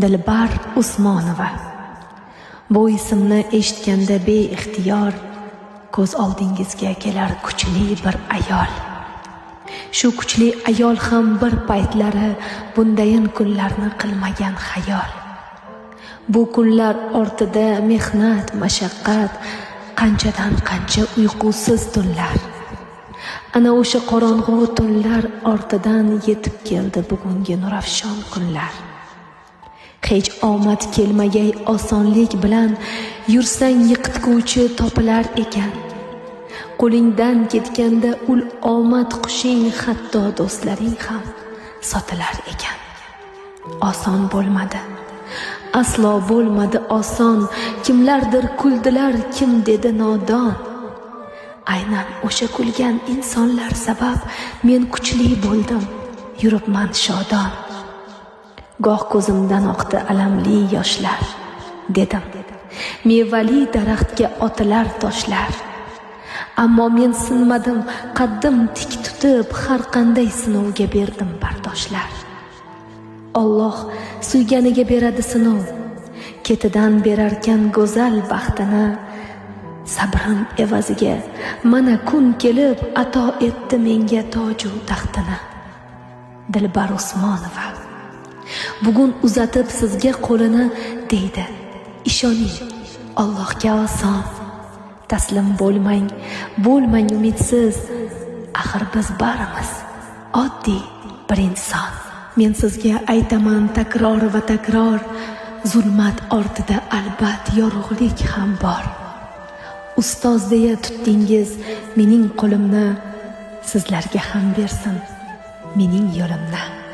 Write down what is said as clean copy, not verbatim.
Dilbar Usmonova. Bu ismni eshitganda beixtiyor ko'z oldingizga kelar kuchli bir ayol. Shu kuchli ayol ham bir paytlari bundayin kunlarni qilmagan xayol. Bu kunlar ortida mehnat, mashaqqat, qanchadan qancha uyqusiz tunlar. Ana o'sha qorong'u tunlar ortidan yetib keldi bugungi nurafshon kunlar. Hech omad kelmagay osonlik bilan, yursang yiqitguvchi topilar ekan. Qo'lingdan ketganda ul omad qushing, hatto do'stlaring ham sotilar ekan. Oson bo'lmadi. Aslo bo'lmadi oson. Kimlardir kuldilar, kim dedi nodon. Aynan o'sha kulgan insonlar sabab men kuchli bo'ldim, yuribman shodon. Goh ko'zimdan oqdi alamli yoshlar, dedim. Mevali daraxtga otilar toshlar. Ammo men sinmadim, qaddim tik tutib, har qanday sinovga berdim bardoshlar. Alloh suyganiga beradi sinov, ketidan berarkan go'zal baxtini. Sabrim evaziga mana kun kelib ato etdi menga toju taxtini. Dilbar Usmonova bugun uzatib sizga qo'lini deydi: ishoning, Allohga oson. Taslim bo'lmang, bo'lmang umidsiz. Axir biz barimiz oddiy bir inson. Men sizga aytaman takror va takror, zulmat ortida albat yorug'lik ham bor. Ustoz deya tutdingiz mening qo'limni, sizlarga ham bersin mening yo'limni.